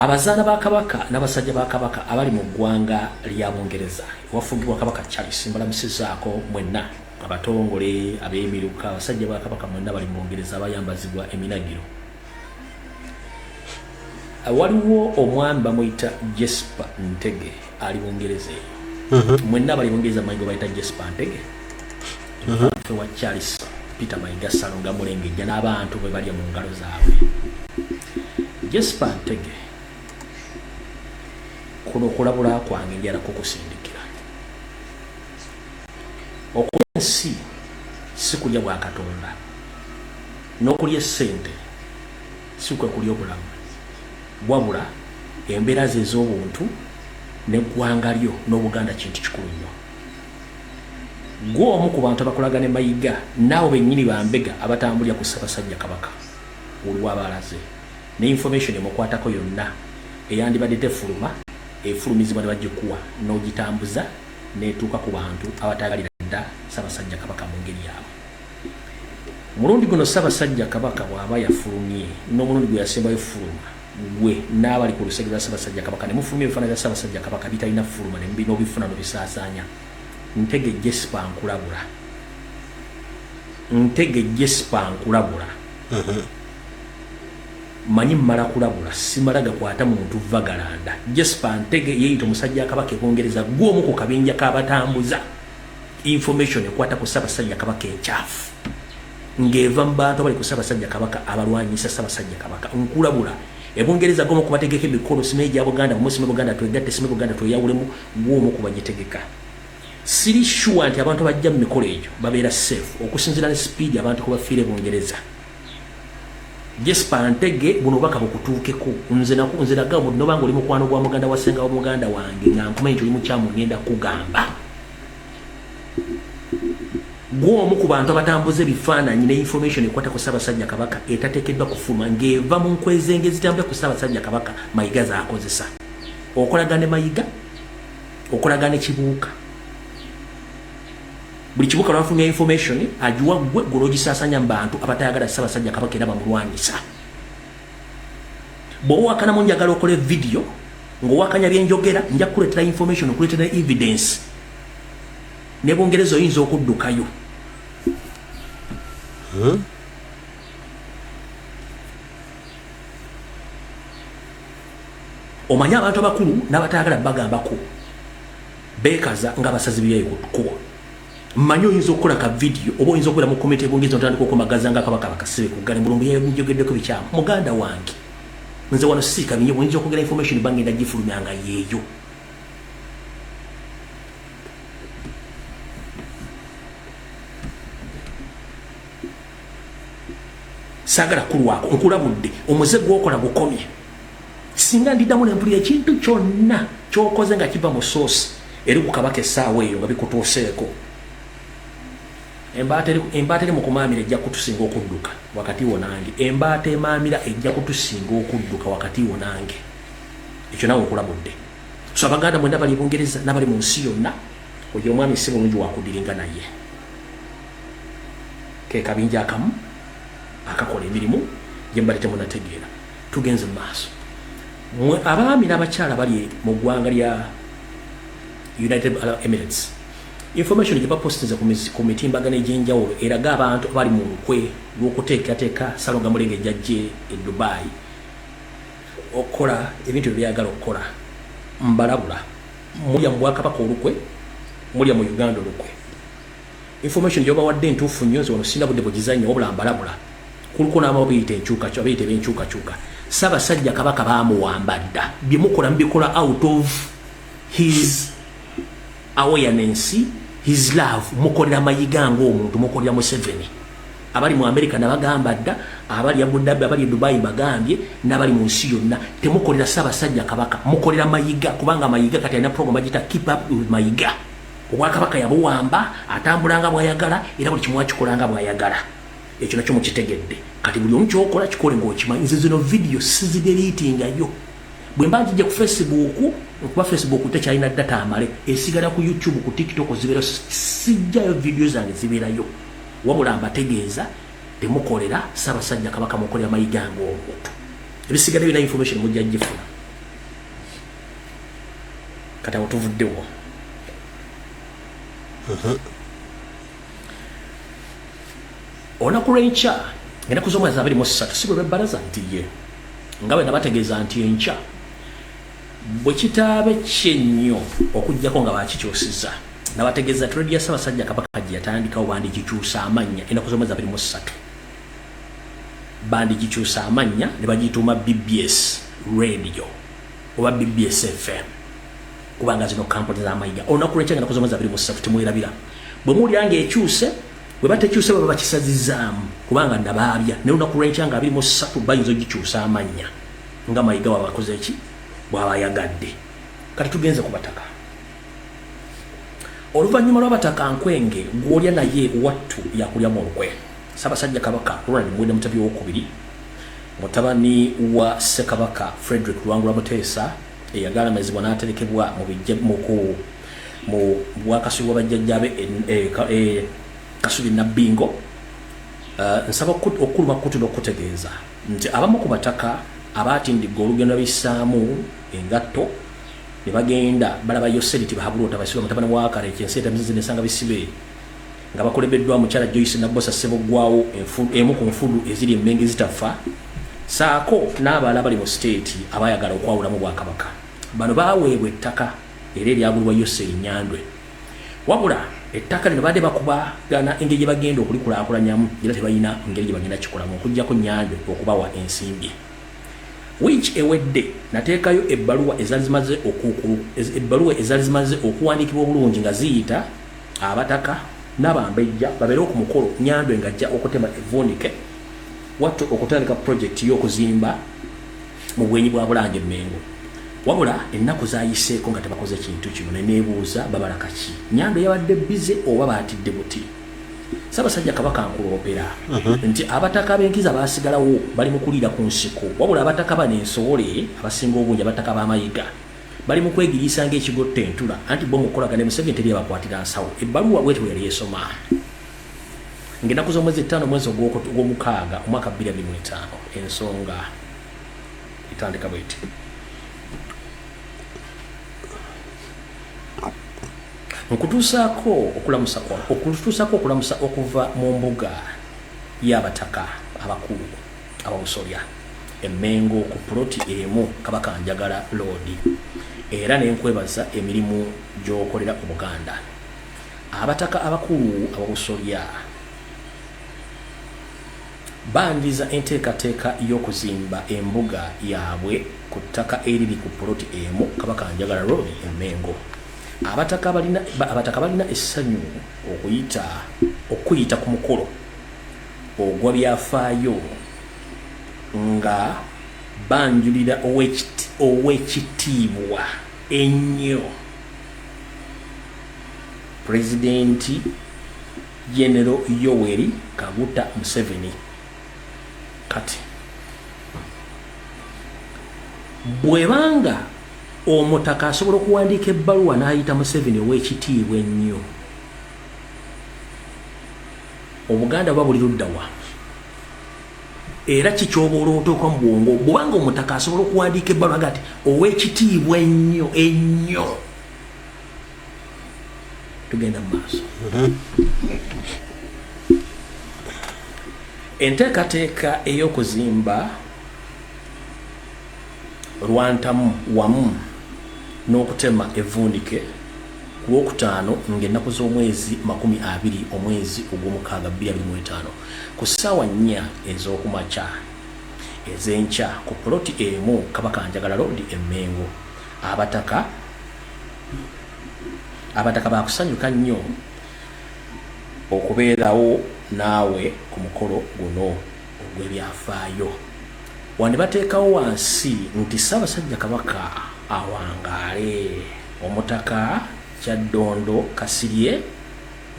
Abazaana ba Kabaka n'abasajja ba Kabaka abali mu ggwanga lya Bungereza ewafugibwa Kabaka Charles, mbalamusizaako mwenna, abatongole, ab'emiruka, abasajja ba Kabaka mwenna bali mu Bungereza abayambazibwa eminagiro. Waliwo omwami bamuyita Jesper Ntege ali Bungereza eyo. Mwenna abali Bungereza manyi gwe bayita Jesper Ntege. Wa Charles Peter Mayiga Ssalonga Mulengejja n'abantu bwe balya mu ngalo zaabwe. Jesper Ntege, kuno okulabula kwange njala kukusindikira. Okulya ensi si kulya bwa Katonda, n'okulya essente si kwe kulya obulamu, wabula embeera ze ez'obuntu n'eggwanga lyo n'Obuganda kintu kikulu nnyo. Ggwe omu ku bantu abakolagana ne Mayiga n'abo bennyini bambega abatambulira ku Ssaabasajja Kabaka olw'abalaze ne information emukwatako yonna eyandibadde tefuluma efulumizibwa ne bagikuwa n'ogitambuza n'etuuka ku bantu abataagalira dda Ssaabasajja Kabaka mu ngeri yaabwe. Omulundi guno Ssaabasajja Kabaka bw'aba yafulumye n'omulundi gwe yasembayo fuluma, ggwe n'abali ku lusegere lwa Ssaabasajja Kabaka ne mufulumya ebifaananyi bya Ssaabasajja Kabaka bitalina fuluma ne n'obifuna n'obisaasaanya. Ntege Jesper nkulabula. Ntege Jesper nkulabula. Manyi mmala kulabula, simala gakwata muntu vagalanda. Jesper Ntege yeeyita omusajja Kabaka e Bungereza, ggwe omu ku kabinja k'abatambuza information ekwata ku Ssaabasajja Kabaka enkyafu ng'eva mu bantu abali ku Ssaabasajja Kabaka abalwanyisa Ssaabasajja Kabaka. Nkulabula, e Bungereza ggwe omu ku bategeka emikolo, simanyi egya Buganda, musime Buganda twegatte, simanyi Buganda tweyawulemu, ggwe omu ku bagitegeka. Siri sure nti abantu abajja mu mikolo egyo babeera safe okusinziira ne speed abantu kwe bafiira e Bungereza. Jesper Ntege, buno obubaka bukutuukeko. Nze nagamba nobanga oli mukwano gwa muganda wa ssenga wa muganda wange nga nkumanyi nti oli mukyamu, ngenda kugamba. Ggwe omu ku bantu abatambuza ebifaananyi ne information ekwata ku Ssaabasajja Kabaka etateekeddwa kufuluma ng'eva mu nkwezenge ezitambula ku Ssaabasajja Kabaka Mayiga z'akozesa. Okolagana ne Mayiga, okolagana ne Kibuuka. Buli Kibuuka lw'afulumya information agiwa ggwe, ggwe n'ogisaasanya mu bantu abatayagala Ssaabasajja Kabaka era bamulwanyisa. Bw'oba owakanamu njagala okole video ng'owakanya bye njogera, nja kukuleetera information, okuleetera evidence. Ne Bungereza oyinza okuddukayo. Omanyi abantu abakulu n'abatayagala bagambako beekaza ng'abasazi byayi ku kkubo. Mmanyi oyinza okukola ka video oba oyinza okubeera mu komenti ebungereza otandika okumagaza nga kabaka bakasibe ku ggale mulumbu njogeddeko bikyamu. Muganda wange, nze wano siika binyo, bw'oyinza okwogera information bangenda gifulumya nga yeeyo. Saagala kulwako, nkulabudde, omuze gw'okola gukomye. Singa ndiddamu ne mpulira ekintu kyonna ky'okoze nga kiva mu source eri ku Kabaka essaawa eyo nga bikutuuseeko, embaata eri mu kumaamira ejja kutusinga okudduka wakati wo nange. Embaata emaamira ejja kutusinga okudduka wakati wo nange. Ekyo naawe nkulabudde. So Abaganda mwenna bali Bungereza n'abali mu nsi yonna, oyo omwami si mulungi wakudiringa naye. Ke kabinja akamu akakola emirimu gye mbadde temunategeera. Tugenze mu maaso. Mwe abaami n'abakyala bali mu ggwanga lya United Arab Emirates, information gye bapostinze ku mitimbagano egy'enjawulo eraga abantu abali mu lukwe lw'okuteekateeka Ssalonga Mulengejja ajje e Dubai okukola ebintu bye byagala okukola. Mbalabula, mulya mu bwakabaka olukwe, mulya mu Uganda olukwe. Information gyobawadde entuufu nnyo, nze wano sirina budde bugizannya, wabula mbalabula. Kuliko n'abamu beyita enkyukakyuka, beyita eb'enkyukakyuka. Ssaabasajja Kabaka baamuwamba dda. Bye mukola mubikola out of his awareness, his love. Mukolera Mayiga ng'omuntu, mukolera Museveni. Abali mu America nabagamba dda, abali Abu Dhabi, abali e Dubai mbagambye, n'abali mu nsi yonna, temukolera Ssaabasajja Kabaka, mukolera Mayiga, kubanga Mayiga kati alina program agiyita Keep Up with Mayiga. Obwakabaka yabuwamba, atambula nga bw'ayagala, era buli kimu akikola nga bw'ayagala. Ekyo nakyo mukitegedde. Kati buli omu ky'okola kikole ng'okimanyi. Nze zino video sizideletingayo. Bwe mba njijja ku Facebook, okuba Facebook tekyalina data amale, esigala ku YouTube, ku TikTok zibeera, sijjayo video zange zibeerayo. Wabula mbategeeza, temukolera Ssaabasajja Kabaka, mukolera Mayiga ng'omuntu. Ebisigadde byonna information mujja gifuna. Kati awo tuvuddewo. Olunaku lw'enkya, ennaku z'omwezi 23, si lwe lw'ebbalaza nti ye nga bwe nabategeeza nti enkya bwe kitaabe kyennyo okuggyako nga bakikyusiza. Nabategeeza trade ya Ssaabasajja Kabaka gye yatandikawo bandigikyusa amannya ennaku z'omwezi 23, bandigikyusa amannya ne bagituuma BBS Radio oba BBS FM, kubanga zino kampuni z'amayiga. Olunaku lw'enkya nga ennaku z'omwezi 23, temwerabira, bwe muwulira ng'ekyuse, bwe batekyuse baba bakisazizaamu, kubanga nabaabya ne lunaku lw'enkya nga 23 bayinza ogikyusa amannya nga Mayiga wabakoze ki bw'abayagadde. Kati tugenze ku bataka. Oluvannyuma lw'abataka nkwenge gw'olya naye wattu yakulyamu olukwe. Ssaabasajja Kabaka Ronald Muwenda Mutebi owokubiri, mutabani wa Ssekabaka Frederick Luwangula Muteesa, eyagalamizibwa n'aterekebwa mu bijja mu bwakasubi bwa bajjajjaabe Kasubi Nabbingo, nsaba okukuluma kutu n'okutegeeza nti abamu ku bataka abaatindigga olugendo babissaamu engatto ne bagenda balaba Yoseri Tibahabulwa Otabasirwa, mutabani wa Kale ekyensi etamizizi nesanga bisibe, nga bakulembeddwa mukyala Joyce Nabbosa Ssebuggwawo, emu ku nfudu eziri emmenge zitafa, saako n'abalala bali mu siteeti abayagala okwawulamu bwakabaka. Bano baaweebwa ettaka era eryagulibwa Yoseri Nyandwe, wabula ettaka lino badde bakubagana engeri gye bagenda okulikulaakulanyamu, era tebalina ngeri gye bagenda kikolamu okuggyako Nyandwe okubawa ensimbi. Wiiki ewedde nateekayo ebbaluwa ezaali zimaze ebbaluwa ezaali zimaze okuwandiikibwa obulungi nga ziyita abataka n'abambejja babeerewo ku mukolo Nyandwe ng'ajja okutema evvuunike wattu okutandika pulojekiti y'okuzimba mu bwenyi bwa Bulange Mmengo. Wabula ennaku zayiseeko nga tebakoze kintu kino, ne neebuuza babala kaki. Nyandwe yabadde bize oba baatidde buti? Ssaabasajja Kabaka, nkuloopera nti abataka ab'enkiza baasigalawo bali mu kuliira ku nsiko, wabula abataka bano ensowole abasinga obungi, abataka b'amayiga, bali mu kwegiriisa ng'ekigotta entula, anti bo mu kukolagana ne Museveni teri abakwatira nsawo. Ebbaluwa bwetyo bwe yali esoma ng'ennaku z'omwezi 5 omwezi ogw'omukaaga omwaka 2025. Ensonga etandika bweti: Nkutuusaako okulamusa okuva mu mbuga y'abataka abakulu ababusolya Emmengo ku puloti emu Kabaka Njagala Road, era ne nkwebaza emirimu gy'okolera Obuganda. Abataka abakulu ababusolya banjiriza enteekateeka y'okuzimba embuga yaabwe ku ttaka eriri ku puloti emu Kabaka Njagala Road Emmengo. Abataka balina essanyu okuyita ku mukolo ogwa byafaayo nga banjulira ow'ekitiibwa ennyo Pulezidenti Genero Yoweri Kaguta Museveni. Kati bwebanga omutaka asobola okuwandiika ebbaluwa n'ayita Museveni ow'ekitiibwa ennyo, Obuganda buba buli luddawa? Era kikyoba olwotuuka mu bwongo bwobanga omutaka asobola okuwandiika ebbaluwa nga ati ow'ekitiibwa ennyo ennyo. Tugenda mu maaso. Enteekateeka ey'okuzimba Lwantamu wamu n'okutema evvuunike ku Lwokutaano ng'ennaku z'omwezi 20 omwezi Ogwomukaaga 2025 ku ssaawa 4 ez'okumakya ez'enkya ku poloti emu Kabaka Njagala Road e Mmengo. Abataka baakusanyuka nnyo okubeerawo naawe ku mukolo guno ogw'ebyafaayo. Wano bateekawo wansi nti Ssaabasajja Kabaka awangaale. Omutaka Kyaddondo Kasirye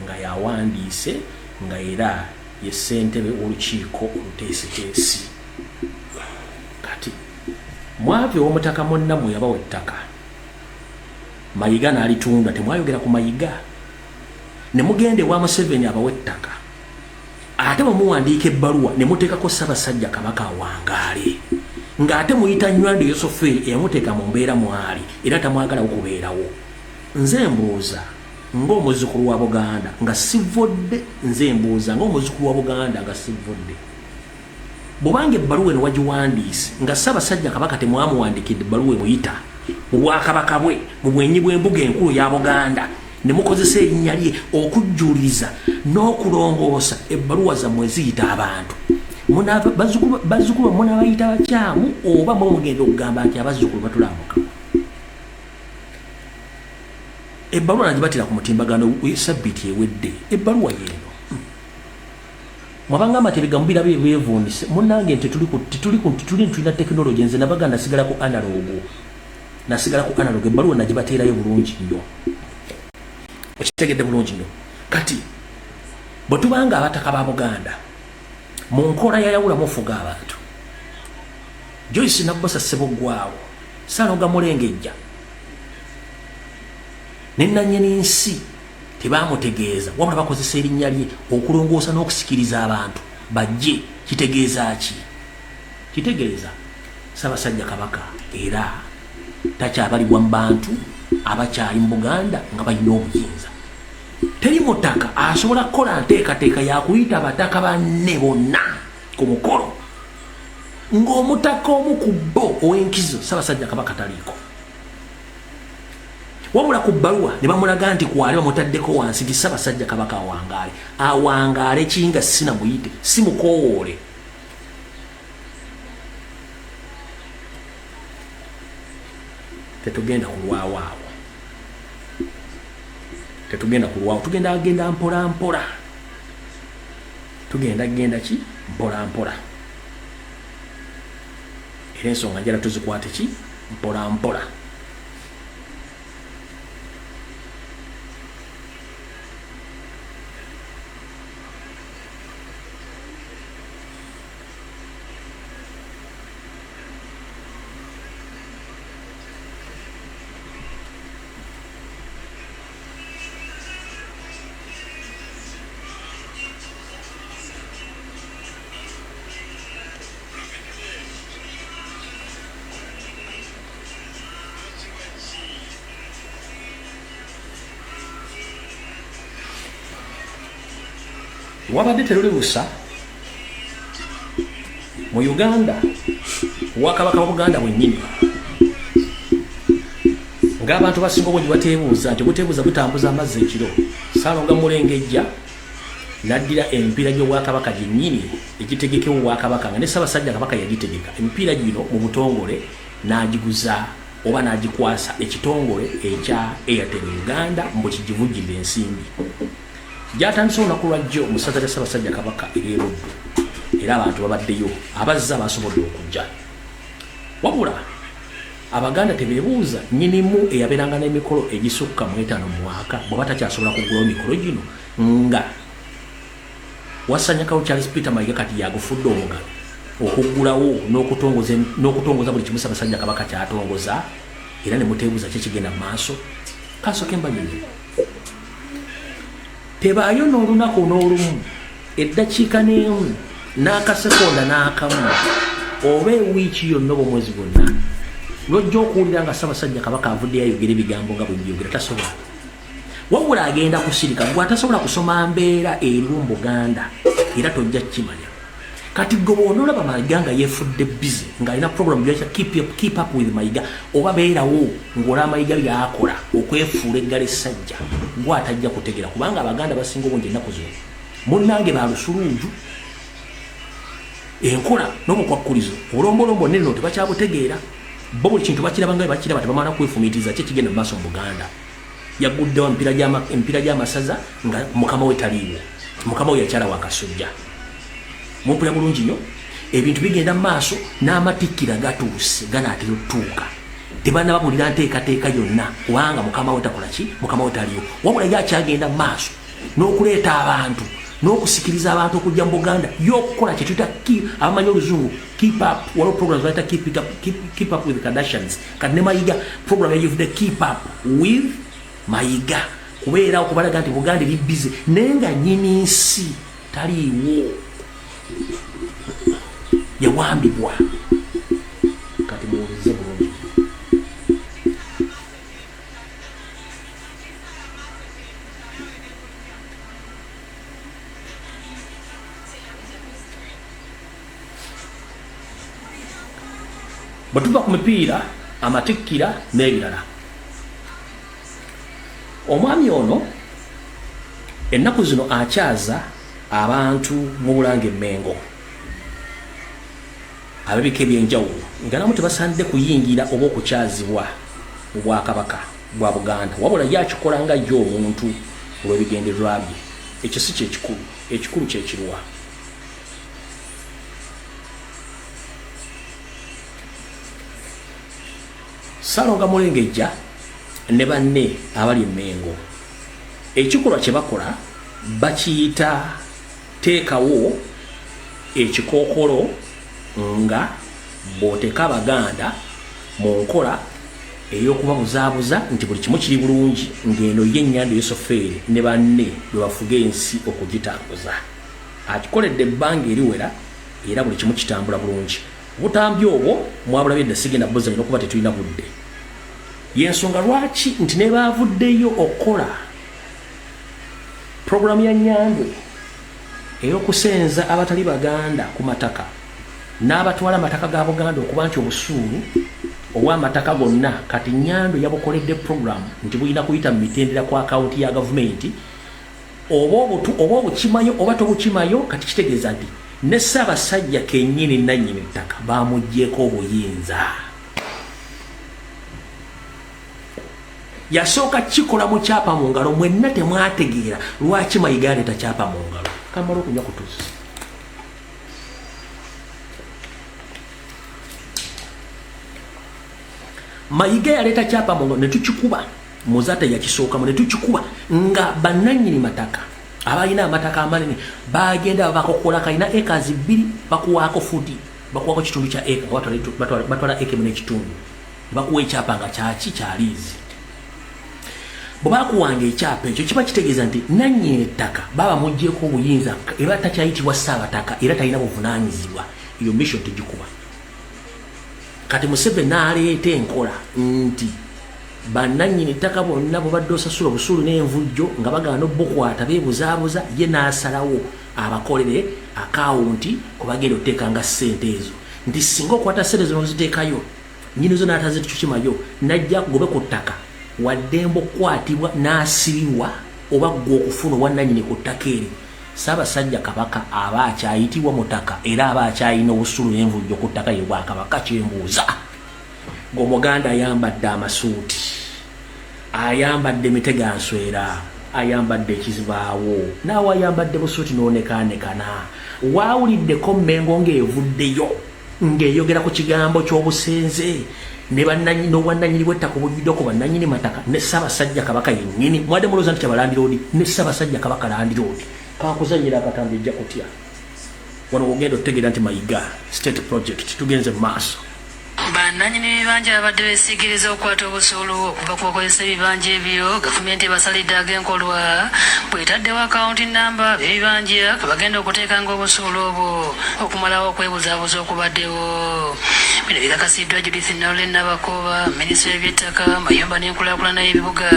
nga y'awandiise nga era ye ssentebe w'olukiiko oluteesiteesi. Kati mwava ew'omutaka munnammwe yabawa ettaka, Mayiga n'alitunda, temwayogera ku Mayiga. Ne mugenda ewa Museveni abawa ettaka, ate bwe muwandiika ebbaluwa ne muteekako Ssaabasajja Kabaka awangaale. Ng'ate muyita Nywando Yosofeeri eyamuteeka mu mbeera mwali era tamwagalawo kubeerawo. Nze mbuuza ng'omuzzukulu wa Buganda nga sivvodde, nze mbuuza ng'omuzzukulu wa Buganda nga sivvodde, bw'obanga ebbaluwa eno wagiwandiise nga Ssaabasajja Kabaka temwamuwandiikidde ebbaluwa emuyita mu bwakabaka bwe mu bwenyi bw'embuga enkulu ya Buganda, ne mukozesa erinnya lye okujjuuliriza n'okulongoosa ebbaluwa zammwe eziyita abantu, bazzukulu bammwe n'abayita bakyamu, oba mwe mugenda okugamba nti abazzukulu batulambuka? Ebbaluwa nagibatira ku mutimbagano sabbiiti ewedde. Ebbaluwa yeeno. Mwabangamba nti ebigambo birabye byevuunise. Munnange, nti tuli tulina tekinologi. Nze nabaga nasigala ku analog, nasigala ku analog. Ebbaluwa nagibateerayo bulungi nnyo, okitegedde bulungi nnyo. Kati bwe tubanga abataka ba Buganda mu nkola yayawulamu ofuga abantu, Joyce Nabbosa Ssebuggwawo, Saloga Mulengejja ne nannyini nsi tebamutegeeza, wabula bakozesa erinnya lye okulongoosa n'okusikiriza abantu bajje, kitegeeza ki? Kitegeeza Ssaabasajja Kabaka era takyabalibwa mu bantu abakyali mu Buganda nga balina obuyinza. Teri mutaka asobola kukola nteekateeka yakuyita bataka banne bonna ku mukolo ng'omutaka omu ku bo ow'enkizo Ssaabasajja Kabaka taliiko, wabula ku bbaluwa ne bamulaga nti kwali bamutaddeko wansi nti Ssaabasajja Kabaka awangaale. Awangaale kinga sinamuyite, si mukoowoole. Tetugenda kulwawo awo, tetugenda kulwawo, tugenda genda mpola mpola, tugenda genda ki mpola mpola, era ensonga njala tuzikwate ki mpola mpola. Wabadde teruli busa mu Uganda, obwakabaka bwa Buganda bwennyini, ng'abantu basinga obungi bateebuuza nti obuteebuuza butambuza amazzi ekiro. Saalonga Mulengejja n'addira emipiira gy'obwakabaka gyennyini egitegekewo obwakabaka nga ne Ssaabasajja Kabaka yagitegeka emipiira gino mu butongole, n'agiguza oba n'agikwasa ekitongole ekya Airtel Uganda mbu kigivujjirira ensimbi. Gyatandise olunaku lwajjo mu ssaza lya Ssaabasajja Kabaka ery'e Buddu, era abantu babaddeyo, abazza basobodde okujja. Wabula Abaganda tebeebuuza nnyinimu eyabeeranga n'emikolo egisukka mu etaano mu mwaka bw'aba takyasobola kuggulawo mikolo gino nga Wasanyakawo Charles Peter Mayiga kati yagufudde omugalo okuggulawo n'okutongoza buli kimu Ssaabasajja Kabaka ky'atongoza, era ne muteebuuza ki ekigenda mu maaso. Kansooke mbanyonnyole. Tebaayo n'olunaku n'olumu, eddakiika n'emu, n'akasekonda n'akamu, oba ewiiki yonna oba omwezi gwonna lw'ojja okuwulira nga Ssaabasajja Kabaka avuddeyo ayogera ebigambo nga bwe mbyogera. Tasobola, wabula agenda kusirika. Gwe atasobola kusoma mbeera eriwo mu Buganda era tojja kukimanya. Kati gwe bw'onoolaba Mayiga nga yeefudde busy ng'alina program gy'ayita keep up with Mayiga, oba beerawo ng'olaba Mayiga by'akola okwefuula eggala essajja, gwe atajja kutegera, kubanga Abaganda basinga obungi ennaku zino munnange ba lusuluuju. Enkola n'obukwakkulizo obulombolombo neno tebakyabutegeera. Bo buli kintu bakiraba nga bakiraba, tebamala kwefumiitiriza ki ekigenda mu maaso mu Buganda. Yaguddewo emipiira gy'amasaza nga mukama we taliiwo, mukama we yakyala wa Kasujja. Mumpulira bulungi nnyo? Ebintu bigenda mu maaso n'amatikkira gatuuse, ganaatera otutuuka, tebanababulira nteekateeka yonna kubanga mukama we takola ki, mukama we taliiwo. Wabula ye akyagenda mu maaso n'okuleeta abantu n'okusikiriza abantu okujja mu Buganda y'okukola kye tuyita, abamanyi oluzungu, keep up. Waliwo programs bayita keep up with Kardashians. Kati ne Mayiga program yagivudde keep up with Mayiga, kubeera okubalaga nti Buganda eri busy naye nga nnyini nsi taliiwo, yawambibwa. Bwe tuva ku mipiira, amatikkira n'ebirala, omwami ono ennaku zino akyaza abantu mu Bulange Mmengo ab'ebika ebyenjawulo nga namu tebasaanidde kuyingira oba okukyazibwa mu Bwakabaka bwa Buganda, wabula ye akikola nga ye omuntu olw'ebigendererwa bye. Ekyo si kyekikulu, ekikulu kyekiruwa. Ssalonga Mulengejja ne banne abali e Mmengo ekikolwa kye bakola bakiyita teekawo ekikookolo nga bw'oteeka Abaganda mu nkola ey'okubabuzaabuza nti buli kimu kiri bulungi, ng'eno ye Nnyanda Yosofeeri ne banne bwe bafuga ensi okugitambuza. Akikoledde ebbanga eriwera era buli kimu kitambula bulungi. Obutambi obwo mwabulabye dda, sigenda buzannya olwokuba tetulina budde. Y'ensonga lwaki nti ne baavuddeyo okukola pulogulaamu ya Nyandwe ey'okusenza abatali Baganda ku mataka n'abatwala amataka ga Buganda, okuba nti obusuulu obw'amataka gonna kati Nyandwe yabukoledde pulogulaamu nti bulina kuyita mu mitendera ku akawunti ya gavumenti, oba obukimayo oba tobukimayo. Kati kitegeeza nti ne Ssaabasajja kennyini nannyini ttaka bamuggyeko obuyinza. Yasooka kikola mu kyapa mu ngalo, mwenna temwategeera lwaki Mayiga yaleeta kyapa mu ngalo. Kamala okunywa ku tuzzi. Mayiga yaleeta kyapa mu ngalo ne tukikuba, Muzata yakisookamu ne tukikuba nga bannannyini mataka abalina amataka amanene bagenda babakokola kalina ekazi 2 bakuwaako futi, bakuwaako kitundu kya eka, batwala eka emu n'ekitundu, bakuwa ekyapa nga kyaki kyaliizi. Bwe bakuwanga ekyapa ekyo kiba kitegeeza nti nannyini ettaka baba muggyeko obuyinza, era takyayitibwa Ssaabataka era talina buvunaanyizibwa. Eyo mission tugikuba. Kati Museveni n'aleeta enkola nti bannannyini ttaka bonna bubadde osasula obusuulu n'envujjo nga bagaana obukwata beebuzaabuza, ye n'asalawo abakolere akawunti kwe bagenda okuteekanga ssente ezo, nti singa okwata ssente zino oziteekayo nnyini zo n'atazitukimayo n'ajja akugobe ku ttaka, waddembe okukwatibwa n'asibibwa oba ggwe okufuna obwannannyini ku ttaka eryo. Ssaabasajja Kabaka aba akyayitibwa mutaka era aba akyalina obusuulu n'envujjo ku ttaka ye Bwakabaka. Kyembuuza, ng'Omuganda ayambadde amasuuti, ayambadde miteganswera, ayambadde ekizibaawo, naawe ayambadde busuuti n'onekaanekana, waawuliddeko Mmengo ng'evuddeyo ng'eyogera ku kigambo ky'obusenze n'obwannannyini bw'ettaka obujjuddwa ku bannannyini mataka ne Ssaabasajja Kabaka yennyini? Mwadde mulowooza nti kyabalandiroodi ne Ssaabasajja Kabaka landiroodi. Kankuzannyira akatambi, ojja kutya. Wano wogenda otutegeera nti Mayiga state project tugenze mu maaso. Bannannyini bibanja babadde beesiigiriza okukwata obusuulu okuva ku bakozesa ebibanja ebyo. Gavumenti ebasalidde ag'enkolwa bw'etaddewo akawunti namba b'ebibanja kwe bagenda okuteekanga obusuulu obwo okumalawo okwebuzaabuza okubaddewo. Bino bikakasiddwa Judith Nalule Nabakooba, minisita w'ebyettaka, amayumba n'enkulaakulana y'ebibuga,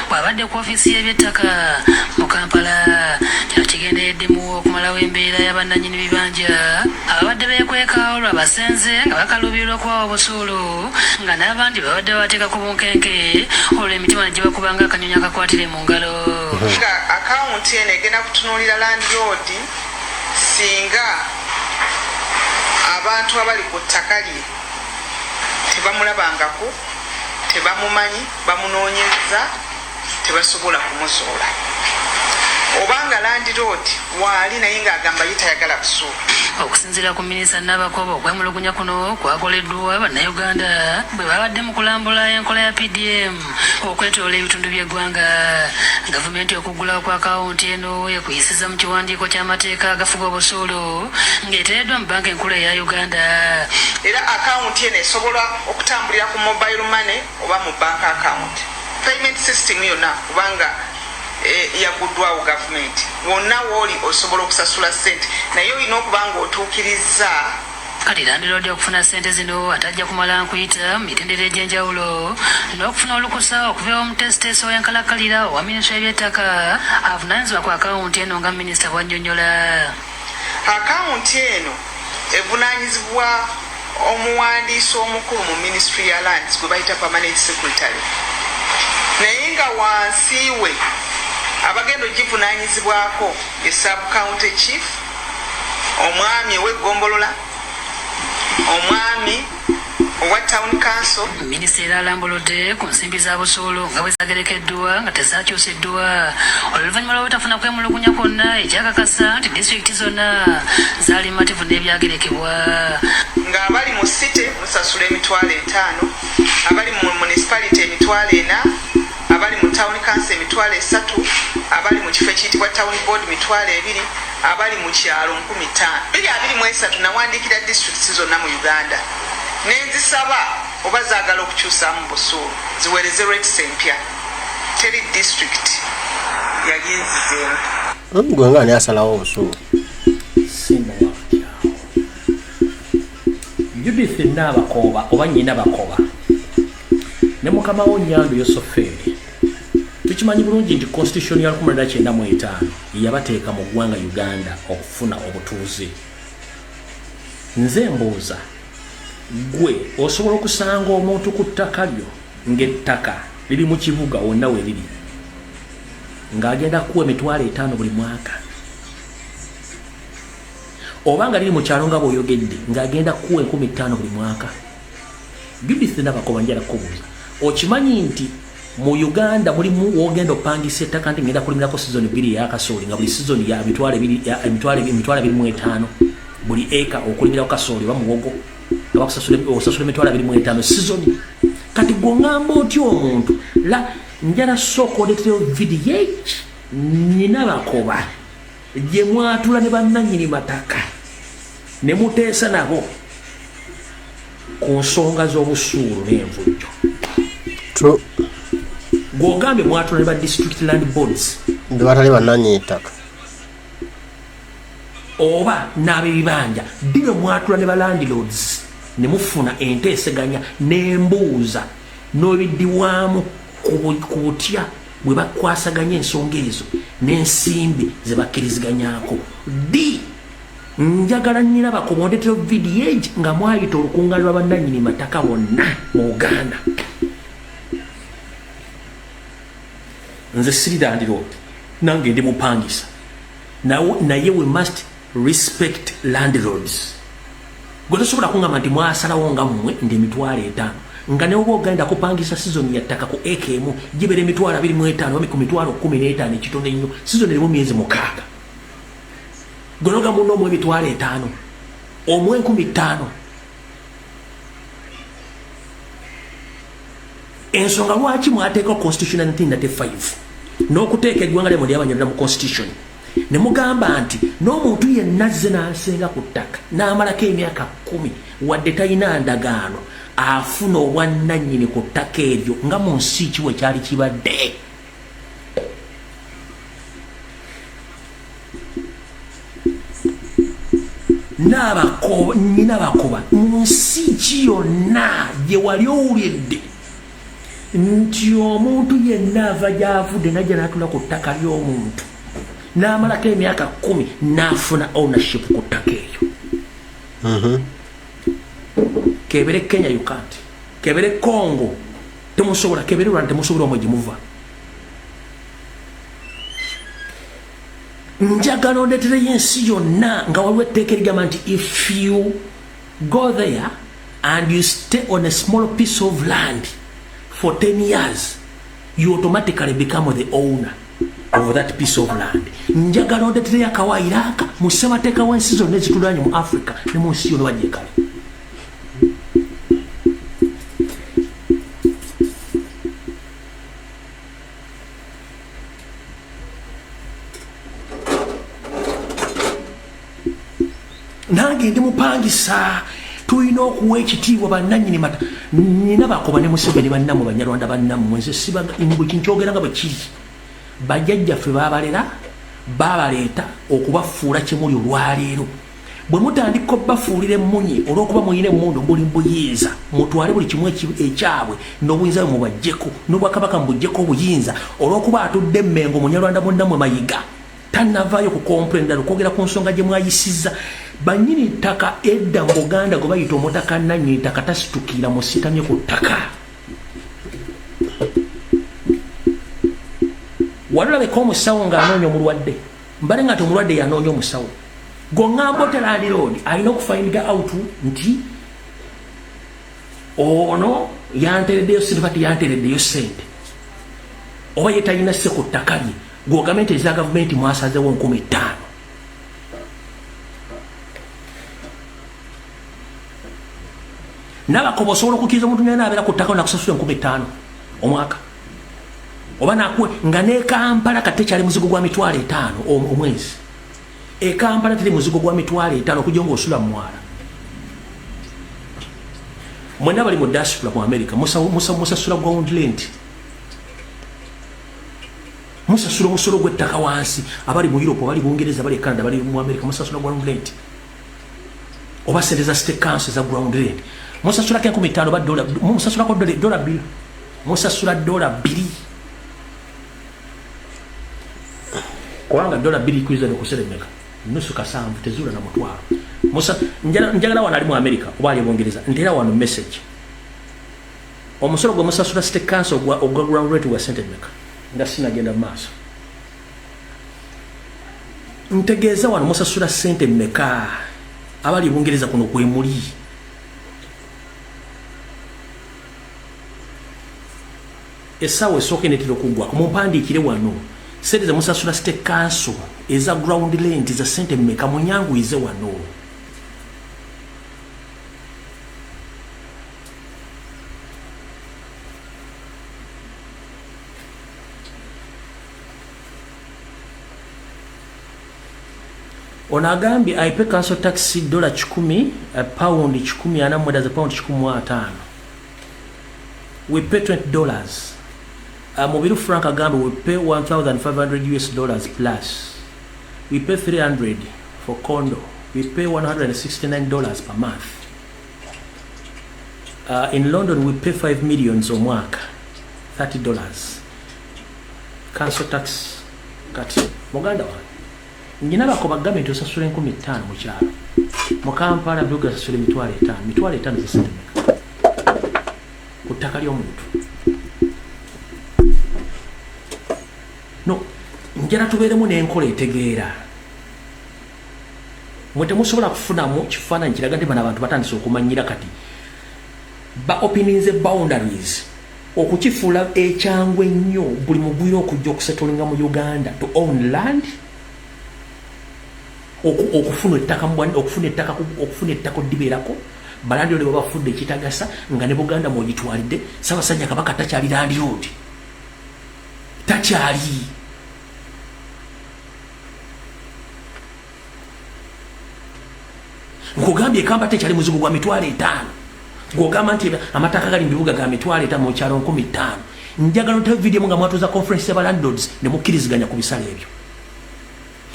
bw'abadde ku ofiisi y'ebyettaka mu Kampala. Kino kigendereddemu okumalawo embeera y'abannannyini bibanja ababadde beekweka olwo abasenze nga bakaluubirirwa okubawa obusuulu, nga n'abandi babadde babateeka ku bunkenke olwo emitima ne gibakuba ng'akanyonyi akakwatire mu ngalo. Nga akawunti eno egenda kutunuulira landlord singa abantu abali ku ttaka lye tebamulabangako, tebamumanyi, bamunoonyezza tebasobola kumuzuula, obanga landlord waali naye ng'agamba ye tayagala busuulu. Okusinziira ku minisita Nabakooba, okwemulugunya kuno kwakoleddwa Bannayuganda bwe babadde mu kulambula enkola ya PDM okwetoloola ebitundu by'eggwanga. Gavumenti okuggulawo kwa akawunti eno ekuyisiza mu kiwandiiko ky'amateeka agafuga obusuulu ng'eteereddwa mu Bbanka Enkulu eya Uganda. Era akawunti eno esobola okutambulira ku mobile money oba mu bank account, payment system yonna, kubanga yaguddwawo gavumenti. Wonna wooli osobola okusasula ssente, naye olina okuba nga otuukirizza. Kati landiroodi okufuna ssente zino atajja kumala nkuyita mu mitendera egy'enjawulo n'okufuna olukusa okuva ew'omuteesiteesi ow'enkalakkalira owa minisitule y'ebyettaka avunaanyizibwa ku akawunti eno, nga minisita bw'annyonnyola. Akawunti eno evunaanyizibwa Omuwandiisi omukulu mu Ministry ya Lands gwe bayita Permanent Secretary, naye nga wansi we abagenda ogivunanyizibwako ye sub county chief, omwami ow'eggombolola, omwami owa town council. Minisita era alambuludde ku nsimbi za busuulu nga bwe zagerekeddwa nga tezakyusiddwa oluvannyuma lw'obutafuna kwemulugunya kwonna, ekyakakasa nti disitulikiti zonna zaali mativu n'ebyagerekebwa. Ng'abali mu city musasula 50,000, abali mu municipality 40,000, abali mu town council 30,000, abali mu kifo ekiyitibwa town board 20,000, abali mu kyalo 5,000. 2023 nawandiikira districts zonna mu Uganda nenzisaba oba zaagala okukyusaamu busuulu ziweereze rates empya. Teri district yali enzizeemu. Gwe nga ani asalawo obusuulu? Simba watyawo Judith Naabakoba oba nyina Bakoba ne mukama wo Nyandu Yosofeeri, tukimanyi bulungi nti constitution ya 1995 yabateeka mu ggwanga Uganda okufuna obutuuze. Nze mbuuza, gwe osobola okusanga omuntu ku ttaka lyo ng'ettaka liri mu kibuga wonna we riri ng'agenda kuwa 50,000 buli mwaka, oba nga liri mu kyalo nga bw'oyogedde ng'agenda kuwa 5,000 buli mwaka? Judith Nabakoba, njala kubuuza, okimanyi nti mu Uganda mulimu wogenda opangisa ettaka nti ngenda kulimirako sizoni 2 eyakasooli, nga buli sizoni ya 25,000 buli eka okulimirako kasooli oba muwogo, nga bakusasula, osasula 25,000 sizoni? Kati gwoŋŋamba otya omuntu la njala sooka oleetereyo vidiyo eki nyina Bakoba gye mwatula ne bannannyini mataka ne muteesa nabo ku nsonga z'obusuulu n'envujjo? True. Gw'ogambye mwatula ne ba district land boards Nti batali bannannyini ttaka. Oba n'ab'ebibanja, ddi lwe mwatula ne ba landlords ne mufuna enteeseganya n'embuuza n'obiddibwamu ku butya bwe bakwasaganya ensonga ezo n'ensimbi ze bakkiriziganyaako? Ddi? Njagala nnyina Bakoba ondetero vidiyo egi nga mwayita olukuŋŋaana lwa bannannyini mataka bonna mu Uganda. Nze siri landlord, nange ndi mupangisa, naye we must respect landlords. Gwe tosobola kuŋŋamba nti mwasalawo nga mmwe ndi 50,000, nga ne oba ogenda kupangisa season ya ttaka ku eka emu gibeera 25,000 oba ku 15,000 ekitono ennyo, season erimu myezi 6, gwe noga munno omu 50,000, omu 5,000. Ensonga lwaki mwateeka constitution 1995 n'okuteeka eggwanga lyamwe lyabanyonera mu constitution ne mugamba nti n'omuntu yenna azze n'asenga ku ttaka n'amalako emyaka 10, wadde talina ndagaano, afuna obwannannyini ku ttaka eryo, nga mu nsi ki bwe kyali kibadde? Nyina Bakoba, mu nsi ki yonna gye wali owulidde nti omuntu yenna ava gy'avudde najja n'atula ku ttaka ly'omuntu n'amalako emyaka 10 n'afuna ownership ku ttaka eryo? Kebere Kenya, you can't. Kebere Congo, temusobola. Kebere Rwanda, temusobola. Omwe gyemuva, njagala ondeetereyo ensi yonna nga waliwo etteeka erigamba nti if you go there and you stay on a small piece of land for 10 years, you automatically become the owner of that piece of land. Njagala ondeetereyo akawaayiro aka mu ssemateeka w'ensi zonna ezitulanye mu Africa ne mu nsi yonna bagyekale. Nange ndi mupangisa, tulina okuwa ekitiibwa bannannyini mata. Nina Bakoba ne Museveni bannammwe, Banyarwanda bannammwe, nze siba kinkyogera nga bwe kiri. Bajjajjaffe babalera, babaleeta okubafuula kyemuli olwaleero. Bwe mutandika obbafuulira emmunye olw'okuba muyina emmundu, mbuli mbuyinza, mutwale buli kimu ekyabwe n'obuyinza bwe mubajjeko, n'obwakabaka mubuggyeko obuyinza, olw'okuba atudde Emmengo Munyarwanda munnammwe Mayiga tannavaayo ku complain ddala okwogera ku nsonga gye mwayisizza. Bannyini ttaka edda mu Buganda gwe bayita omutaka nannyini ttaka tasitukira musitamye ku ttaka. Walabeko omusawo ng'anoonya omulwadde, mbale nga nti omulwadde yanoonya omusawo. Gwoŋŋamba otya landlord alina okufindinga out nti ono yantereddeyo ssente oba teyantereddeyo ssente, oba ye talina sse ku ttaka lye, gw'ogambe nti eza gavumenti mwasazeewo 5000. Nabakoba osobola okukkiriza omuntu naye naabeera ku ttaka nakusasula 5000 omwaka, oba nakuwe nga ne Kampala kati tekyali muzigo gwa 50,000 omwezi. E Kampala teri muzigo gwa 50,000 okujja ng'osula mu mwala. Mwenna bali mu diaspora mu America musasula ground rent, musasula omusolo gw'ettaka wansi. Abali mu Europe, abali Bungereza, abali e Canada, abali mu America musasula ground rent oba sente za state council za ground rent. Musasulako 5000 oba dola, musasulako dola bbiri, musasula $2, kubanga $2 kuiza okuseremeka nusu kasanvu tezuula na mutwalo. Njagala wano ali mu America oba ali Bungereza, nteera wano message. Omusolo gwe musasula state council ogwa ground rent gwa sente mmeka? Nga sinagenda mu maaso, ntegeeza wano musasula sente mmeka abali Bungereza kuno kwe muli. Essaawa esooka enetera okuggwako, mumpandiikire wano sente ze musasula state council eza ground rent za sente mmeka, munyanguyize wano. Ono agambye I pay council tax $100, £149, za £150. We pay $20. Mubiru Frank agambye we pay $1,500 plus. We pay $300 for condo. We pay $169 per month. In London we pay 5 millions omwaka, $30. Council tax kati muganda wange nyina bakoba bagambe nti osasula 5000 mu kyalo, mu Kampala bibuga osasula 50,000. 50,000 za sente mmeka ku ttaka ly'omuntu? No, njala tubeeremu n'enkola etegeera. Mwe temusobola kufunamu kifaananyi kiraga nti bano abantu batandise okumanyira kati ba openinze boundaries okukifuula ekyangu ennyo buli mugwira okujja okusettlinga mu Uganda to own land, okufuna ettaka okufuna ettaka okufuna ettaka oddibeerako. Balandlord babafudde ekitagasa nga ne Buganda mwogitwalidde. Ssaabasajja Kabaka takyali landlord, takyali. Nkugambye Kampala tekyali muzigo gwa 50,000. Gwogamba nti amataka gali mu bibuga ga 50,000, mu kyalo 50,000. Njagala nte video nga mwatuuza conference ya landlords ne mukkiriziganya ku bisale ebyo,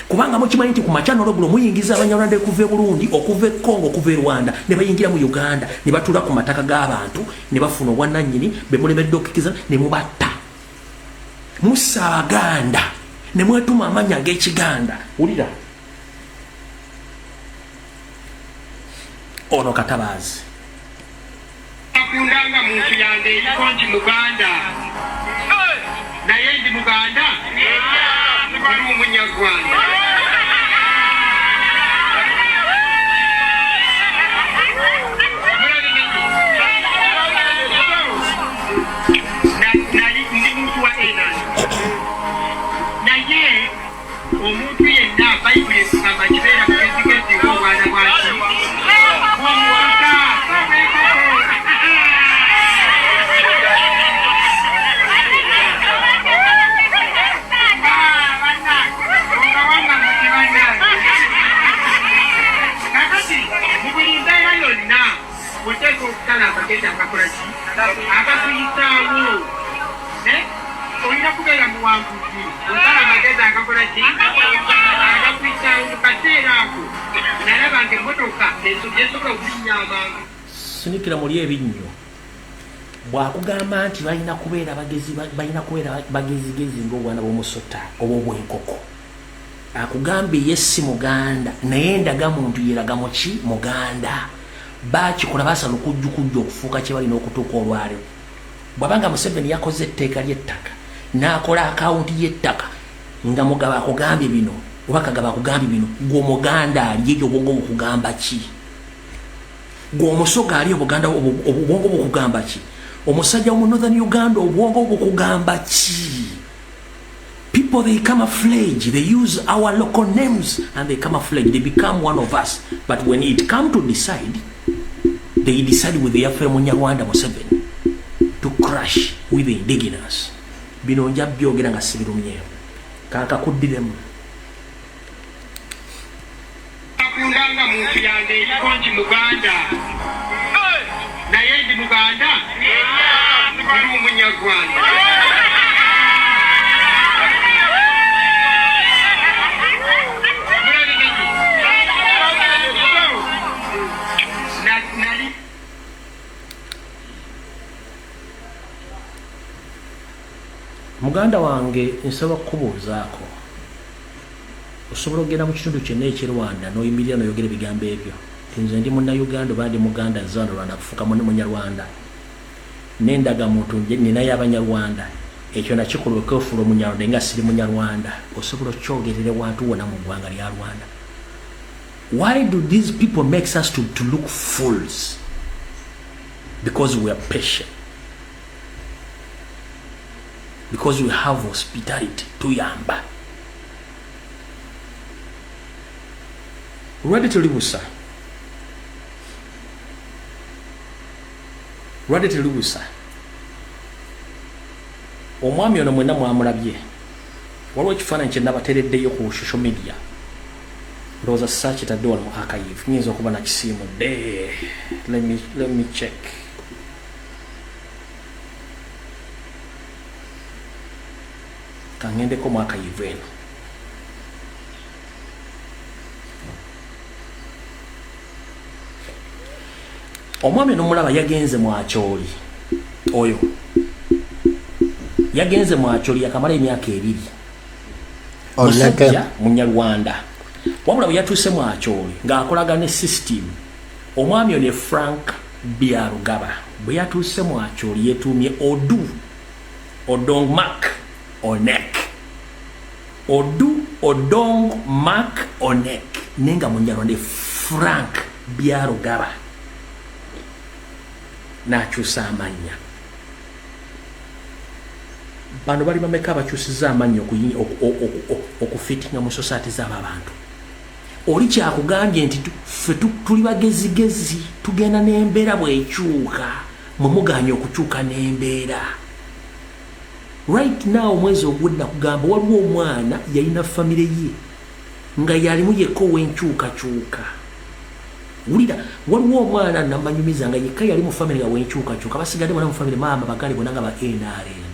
kubanga mukimanyi nti ku makya n'olweggulo muyingiza Abanyarwanda okuva e Burundi, okuva e Congo, okuva e Rwanda, ne bayingira mu Uganda ne batuula ku mataka g'abantu ne bafuna obwannannyini be mulemedde okukkiriza ne mubatta. Mussa Abaganda ne mwetuma amannya ag'Ekiganda. Wulira ono Katabaazi. Akundanga muntu yange eriko nti Muganda, naye ndi Muganda ndi Omunyarwanda. Nali ndi muntu wa NRM, naye omuntu yenna Bayibuli ekugamba kibeera mugezigezi ng'obwana bwaki bw'omusota. Kakati mu buli mbeera yonna oteeka okusala amagezi agakola ki agakuyisaawo. Olina kubeera muwanguzi, osala amagezi agakola ki agakuyisaawo. Mu kaseera ako nalaba nga emmotoka esobola okulinnya amangu. Sinikira muli ebinnyo bwakugamba nti balina kubeera bagezi, balina kubeera bagezigezi ng'obwana bw'omusota oba obw'enkoko. Akugambye ye si Muganda, naye ndaga muntu yeraga muki Muganda. Bakikola basala okujjukujja okufuuka kye balina okutuuka olwaleero. Bw'abanga Museveni yakoze etteeka ly'ettaka, n'akola akawunti y'ettaka, nga Mugabo akugambye bino, oba Kagabo akugambye bino, gwe Omuganda ali eyo obwongo bukugamba ki? Gwe Omusoga ali Obuganda obwongo bukugamba ki? Omusajja mu Northern Uganda obwongo bukugamba ki? People, they camouflage, they use our local names and they camouflage, they become one of us. But when it come to decide, they decide with their fellow Munyarwanda Museveni to crash with the indigenous. Bino nja byogera nga sibirumyeyo. Kankakuddiremu. Akundanga muntu yange eriko nti Muganda. Naye ndi Muganda? Ndi Omunyarwanda. Muganda wange nsaba kukubuuzaako, osobola okugenda mu kitundu kyonna eky'e Rwanda n'oyimirira n'oyogera ebigambo ebyo nti nze ndi Munnayuganda oba ndi Muganda, nze wano Rwanda kufuuka Munyarwanda, n'endagamuntu nninayo Abanyarwanda, ekyo nakikola okwefuula Omunyarwanda nga siri Munyarwanda? Osobola okukyogerera ewantu wonna mu ggwanga lya Rwanda? Why do these people makes us to look fools? Because we are patient, because we have hospitality, tuyamba. Lwadde tuli busa, lwadde tuli busa. Omwami ono mwenna mwamulabye, waliwo ekifaananyi kye nabateereddeyo ku social media, ndowooza saakitadde wano mu archive, nyinza okuba nakisiimudde. Let me check. Kangendeko mu archive eno. Omwami nomulaba yagenze mu Acholi, oyo yagenze mu Acholi yakamala emyaka 2. Musajja Munyarwanda, wabula bwe yatuuse mu Acholi ng'akolagana ne system. Omwami ono ye Frank Byarugaba. Bwe yatuuse mu Acholi yetuumye Odu Odong Mark Onek, Odu Odong Mark Onek, naye nga Munyarwanda Frank Byarugaba, n'akyusa amannya. Bano bali bameka abakyusiza amannya okufitinga mu society z'abo abantu? Oli kyakugambye nti ffe tuli bagezigezi, tugenda n'embeera bw'ekyuka, mwe muganye okukyuka n'embeera. Right now, omwezi ogwedda kugamba waliwo omwana yalina famire ye nga yalimu yekka ow'enkyukakyuka. Wulira, waliwo omwana namanyumiza nga yekka yali mu famire nga wenkyukakyuka, basigadde bona mu famire, maama, baganda bonna nga ba NRM,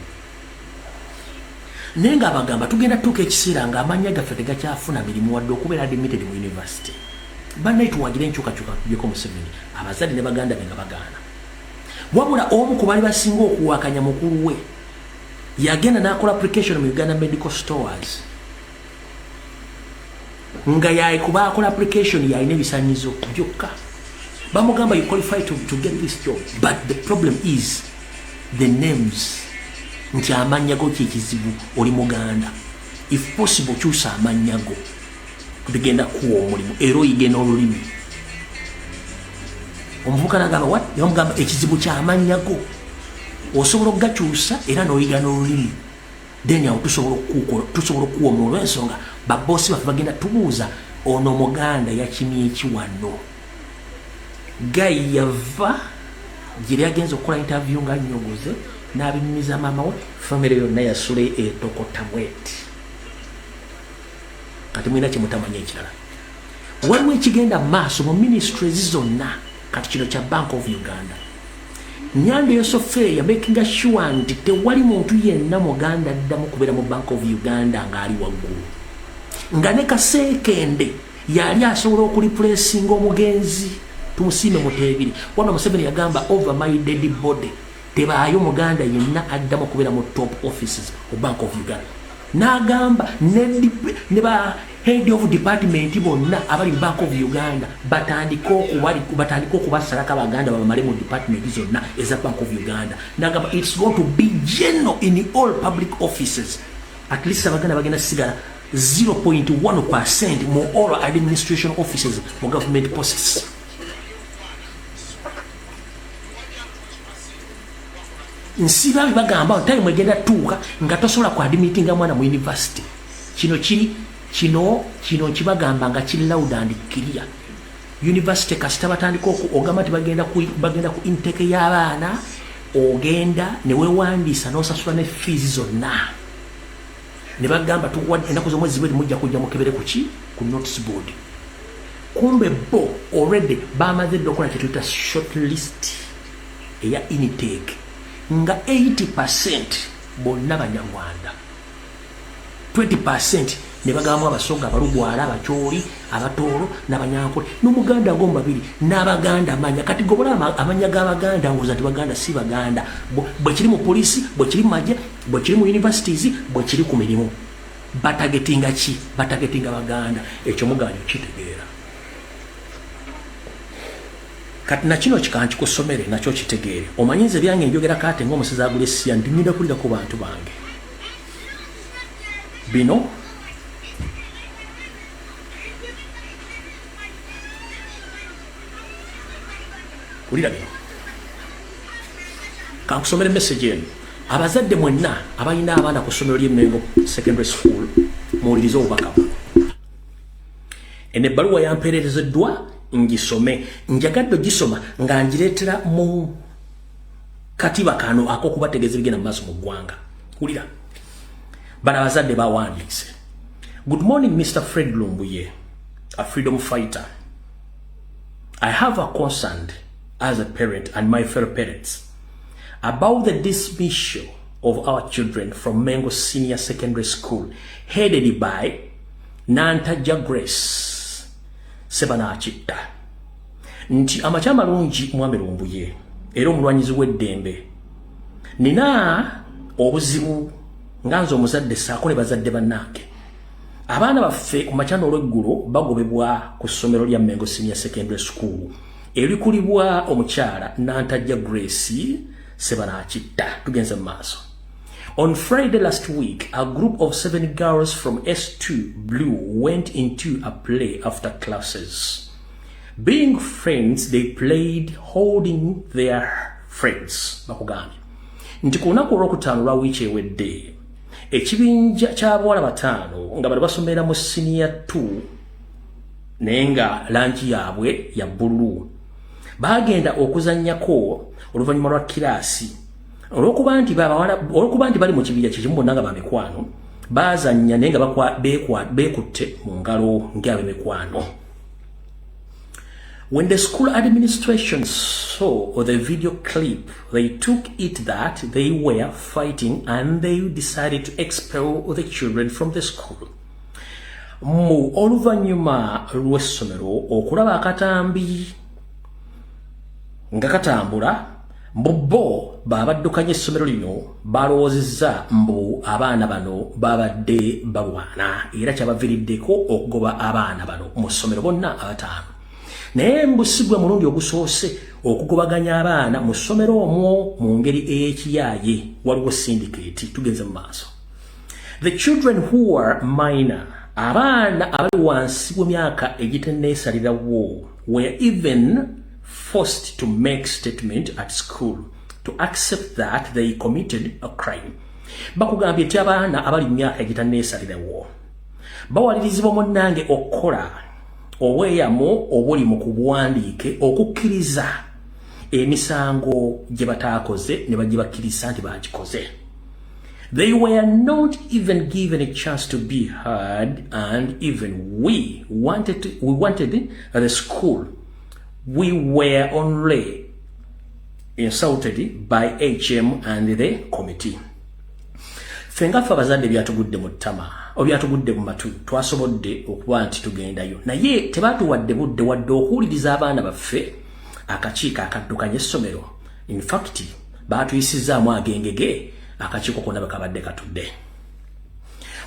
naye ng'abagamba tugenda tutuuka ekiseera ng'amannya gaffe tegakyafuna mirimu wadde okubeera admitted mu university. Bannaye, tuwagire enkyukakyuka, tugyeko Museveni. Abazadde ne baganda be nga bagaana, wabula omu ku baali basinga okuwakanya mukulu we yagenda n'akola application mu Uganda Medical Stores, nga yakuba akola application, yalina ebisanyizo byokka. Bamugamba, "You qualify to get this job, but the problem is the names," nti amannya go kyekizibu, oli Muganda, if possible kyusa amannya go, tugenda kuwa omulimu era oyige n'olulimi. Omuvubuka nagamba, "What?" Yamugamba, "Ekizibu kyamannya go, osobola okugakyusa era n'oyiga n'olulimi, then awo tusobola okukuwa omulimu, olw'ensonga baboosi baffe bagenda tubuuza ono Muganda yakimye eki wano?" Guy yava gye yagenza okukola interview nga nyogoze n'abinyumiza maama we, famire yonna yasula etokota bweti. Kati mulina kyemutamanya ekirala, waliwo ekigenda mu maaso mu ministries zonna. Kati kino kya Bank of Uganda, Nyanda Yosofe yamakinga sure nti tewali muntu yenna Muganda addamu kubeera mu Bank of Uganda ng'ali waggulu, nga ne Kaseekende yali asobola okureplacinga omugenzi Tumusiime Muteebiri. Wabula Museveni yagamba, "Over my dead body, tebaayo Muganda yenna addamu okubeera mu top offices mu Bank of Uganda." N'agamba ne ba head of department bonna abali mu Bank of Uganda batandike okubasalako Abaganda, babamale mu department zonna eza Bank of Uganda. N'agamba it's going to be general in all public offices. At least Abaganda bagenda sigala 0.1% mu all administration offices, mu government posts. Nsiba bagamba time egenda tuuka nga tosobola ku admittinga mwana mu university. Kino kiri kino kibagamba nga kiri loud and clear. University kasita batandika ogamba nti bagenda ku intake y'abaana, ogenda ne weewandiisa n'osasula ne fees zonna, ne bagamba tukuwa ennaku z'omwezi bweri, mujja kujja mukebere ku ki, ku notice board. Kumbe bo already bamaze dda okukola kyetuyita short list eya intake, nga 80% bonna Banyarwanda, 20% ne bagabamu Abasoga, Abalugwala, Abakyoli, Abatoolo n'Abanyankole, n'Omuganda ngomu babiri n'Abaganda amanya. Kati gobola amanya g'Abaganda ngoza nti Baganda si Baganda. Bwe kiri mu poliisi, bwe kiri mu magye, bwe kiri mu universities, bwe kiri ku mirimu. Batargetinga ki? Batargetinga Baganda. Ekyo muganda okitegeera. Kati nakino kikankikusomere nakyo kitegeere. Omanyi nze byange njogera kaate ng'omusezi agula essiya, ndi ngenda kulira ku bantu bange bino. Wulira bino, kankusomere message eno. Abazadde mwenna abalina abaana ku ssomero ly'Emmengo Secondary School, muwulirize obubaka buno. Eno ebbaluwa yampeerezeddwa ngisome. Njagadde ogisoma nga ngireetera mu katiba kano ak'okubategeeza ebigenda mu maaso mu ggwanga. Wulira bano abazadde bawandiise: "Good morning, Mr Fred Lumbuye, a freedom fighter. I have a concern as a parent and my fellow parents about the dismissal of our children from Mengo Senior Secondary School, headed by Nantaja Grace Sebanakitta." Nti amakya amalungi, mwami Lumbuye era omulwanyizi w'eddembe. Nina obuzibu nga nze omuzadde saako ne bazadde bannange. Abaana baffe ku makya n'olweggulo bagobebwa ku ssomero lya Mengo Senior Secondary School erikulibwa omukyala Nantajja Grace Sebanakitta. Tugenze mu maaso. "On Friday last week, a group of seven girls from S2 Blue went into a play after classes. Being friends, they played holding their friends." Bakugambye nti ku lunaku olwokutaano lwa wiiki ewedde, ekibinja ky'abawala bataano nga bano basomera mu siniya 2, naye nga langi yaabwe ya bbululu, baagenda okuzannyako oluvannyuma lwa kiraasi. Olw'okuba nti bali mu kibinja kikimu bonna nga bamikwano, baazannya naye nga beekutte mu ngalo ng'ab'emikwano. "When the school administration saw the video clip, they took it that they were fighting and they decided to expel the children from the school." Mu oluvannyuma lw'essomero okulaba akatambi nga katambula, mbu bo babaddukanya essomero lino balowoozezza mbu abaana bano babadde balwana, era kyabaviiriddeko okugoba abaana bano mu ssomero bonna abataano. Naye mbu si gwe mulundi ogusoose okugobaganya abaana mu ssomero omwo mu ngeri ey'ekiyaaye, waliwo syndicate. Tugenze mu maaso. "The children who are minor," abaana abali wansi w'emyaka egitenneesalirawo, "were even forced to make statement at school to accept that they committed a crime." Bakugambye nti abaana abali mu myaka egitanneesalirawo bawalirizibwa, munnange, okukola obweyamo obuli mu kubuwandiike okukkiriza emisango gye bataakoze ne bagibakkiriza nti bagikoze. "They were not even given a chance to be heard, and even we wanted the school. We were only insulted by HM and the committee." Ffe nga ffe abazadde byatugudde mu ttama, obyatugudde mu matu. Twasobodde okuba nti tugendayo, naye tebatuwadde budde wadde okuwuliriza abaana baffe. Akakiiko akaddukanya essomero, in fact, baatuyisizaamu agengege akakiiko konna bwe kabadde katudde.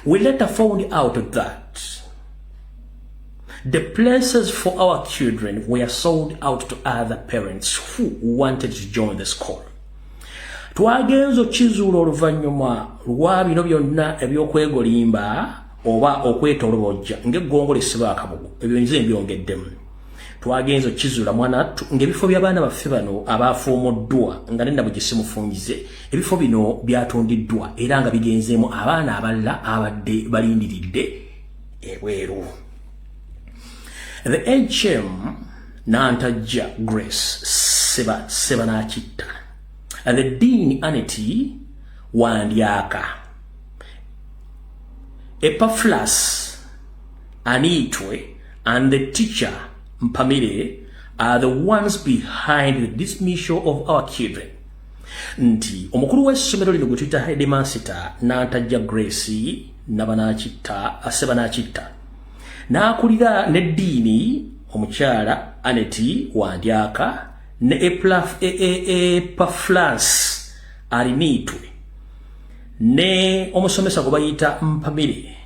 We later found out that the places for our children were sold out to other parents who wanted to join the school. Twagenze okukizuula oluvannyuma lwa bino byonna ebyokwegolimba oba okwetolobojja ng'eggongolo essiba akabugo, ebyo nze mbyongeddemu. Twagenze okukizuula, mwana attu, ng'ebifo by'abaana baffe bano abafuumuddwa nga nenna bwe gisimufungize, ebifo bino byatundiddwa era nga bigenzeemu abaana abalala abadde balindiridde ebweru. The HM Nantajja Grace Sebanakitta, the Dean Aneti Wandyaka, Epaphras Anitwe and the teacher Mpamire are the ones behind the dismissal of our children. Nti omukulu w'essomero lino gwe tuyita headmaster Nantajja Grace Nabanakitta, Sebanakitta, n'akulira ne dean omukyala Aneti Wandyaka ne Epaflans Arinitwe ne omusomesa gwe bayita Mpamire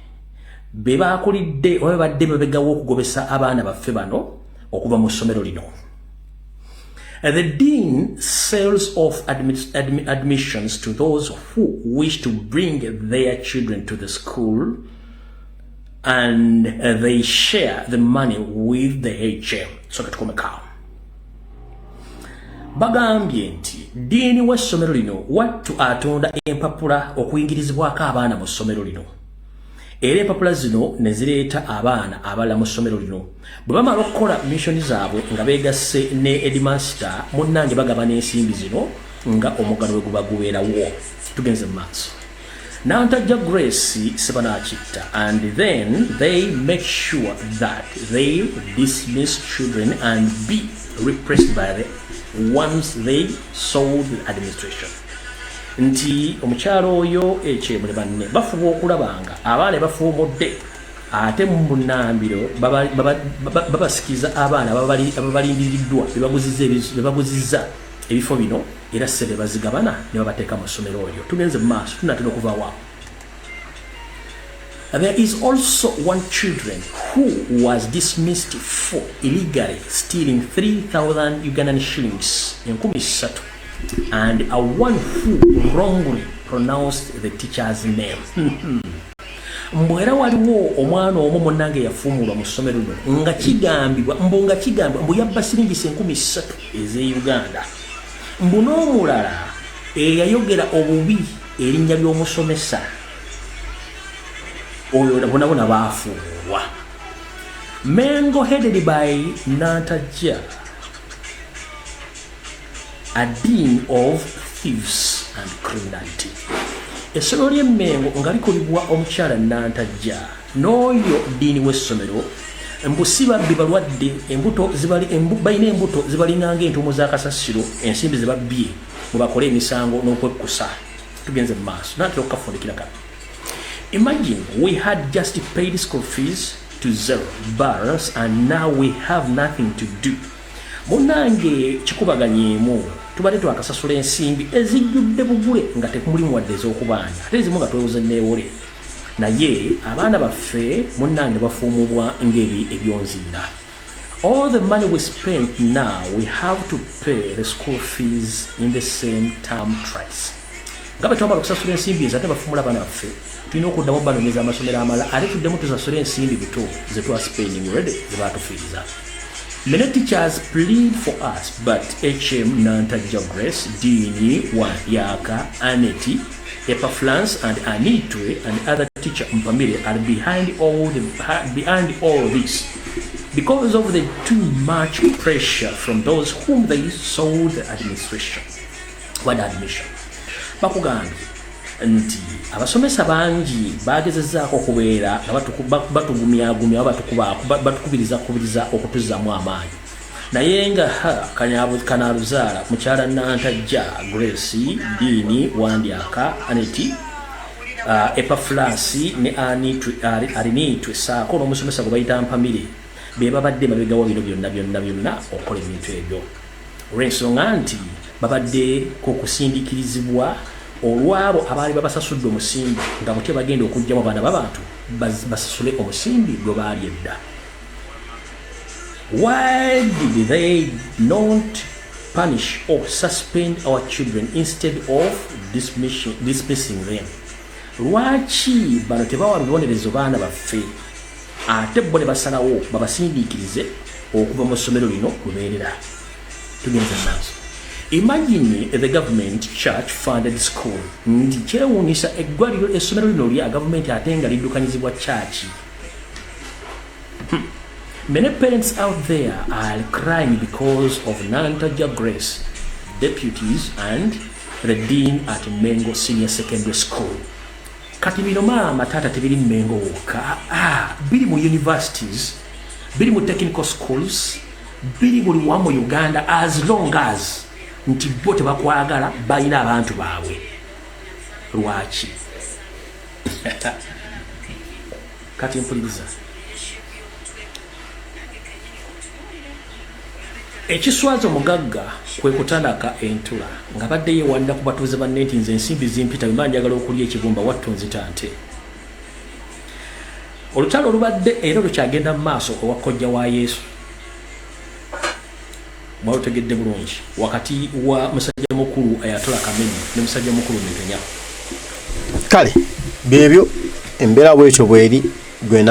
be bakulidde oba badde mabegawo okugobesa abaana baffe bano okuva mu ssomero lino. The dean sells off admissions to those who wish to bring their children to the school and they share the money with the HM. So katukomekaawo. Bagambye nti dean w'essomero lino wattu atunda empapula okuyingirizibwako abaana mu ssomero lino, era empapula zino ne zireeta abaana abalala mu ssomero lino. Bwe bamala okukola mission zaabwe nga beegasse ne headmaster, munnange, bagabana ensimbi zino nga omugano bwe guba gubeerawo. Tugenze mu maaso. Nantajja Grace Sebanakitta, and then they make sure that they dismiss children and be replaced by the ones they sold the administration. Nti omukyalo oyo ekyemu ne banne bafuba okulaba nga abaana bafuumudde, ate mu bunambiro babasikiza abaana ababalindiriddwa bebaguzizza ebifo bino, era ssente bazigabana ne babateeka mu ssomero eryo. Tugenze mu maaso, tunatera okuvaawo. There is also one children who was dismissed for illegally stealing 3,000 Ugandan shillings, 3,000, and a one who wrongly pronounced the teacher's name. Mbu era waliwo omwana omu, munnange, yafuumulwa mu ssomero lino nga kigambibwa mbu yabba siringisa 3,000 ez'e Uganda. Mbu n'omulala eyayogera obubi erinnya ly'omusomesa oyo, bonabona baafuulwa. Mengo headed by Nantajja, a den of thieves and criminality. Essomero ly'Emmengo nga likolebwa omukyala Nantajja n'oyo dean w'essomero, mbu si babbi, balwadde embuto, balina embuto zibalinganga entuumo za kasasiro, ensimbi ze babbye bwe bakole emisango n'okwekkusa. Tugenze mu maaso, natera okukafundikira kano. Imagine we had just paid school fees to zero balance and now we have nothing to do. Munnange, kikubaganyeemu, tubadde twakasasula ensimbi ezijjudde bugule nga tekumulimu wadde ez'okubanja, ate ezimu nga twewoze neewole, naye abaana baffe, munnange, bafuumubwa ng'ebi ebyonziira. All the money we spent, now we have to pay the school fees in the same term twice. Nga bwe twamala okusasula ensimbi ezo ate bafumula abaana baffe, tulina okuddamu banoonyeza amasomero amalala, ate tuddemu tusasule ensimbi buto ze twaspending already ze baatufiiriza. Many teachers plead for us, but HM Nantajja Grace, Dean Wandyaka, Aneti, Epaflans and Anitwe and other teacher Mpamire are behind all this because of the too much pressure from those whom they sold the administration. What admission? Bakugambye nti abasomesa bangi bagezezzaako okubeera nga batugumyagumya oba batukubiriza kubiriza okutuzzaamu amaanyi, naye nga kanaaluzaala mukyala Nantajja Grace, Dean Wandyaka Aneti, Epafulasi ne Arinitwe saako n'omusomesa gwe bayita Mpamire be babadde mabegawo bino byonna byonna byonna okukola ebintu ebyo, olw'ensonga nti babadde kukusindikirizibwa. Olwabo abaali babasasudde omusimbi nga butya bagenda okuggyamu abaana b'abantu basasule omusimbi gwe baali edda. Why did they not punish or suspend our children instead of dismissing them? Lwaki bano tebawa bibonerezo baana baffe, ate bo ne basalawo babasindiikirize okuva mu ssomero lino lubeerera? Tugenze maaso. Imagine the government church funded school. Nti kyewuunyisa eggwaliro, essomero lino lya gavumenti ate nga liddukanyizibwa church. Many parents out there are crying because of Nantaja Grace, deputies and the dean at Mengo Senior Secondary School. Kati bino, maama, taata, tebiri Mengo wokka. Ah, biri mu universities, biri mu technical schools, biri buli wamu mu Uganda. As long as nti bo tebakwagala, balina abantu baabwe. Lwaki? Kati mpuliriza. Ekiswaza omugagga kwe kutandaka entula nga badde yeewanira ku batuuze banne nti nze ensimbi zimpita, bwe mba njagala okulya ekibumba wattu nzita nte. Olutalo olubadde era olukyagenda mu maaso owa kojja wa Yesu mwalutegedde bulungi, wakati wa musajja mukulu Ayatollah Khamenei ne musajja mukulu Netanyahu. Kale byebyo, embeera bwetyo bweri gwena.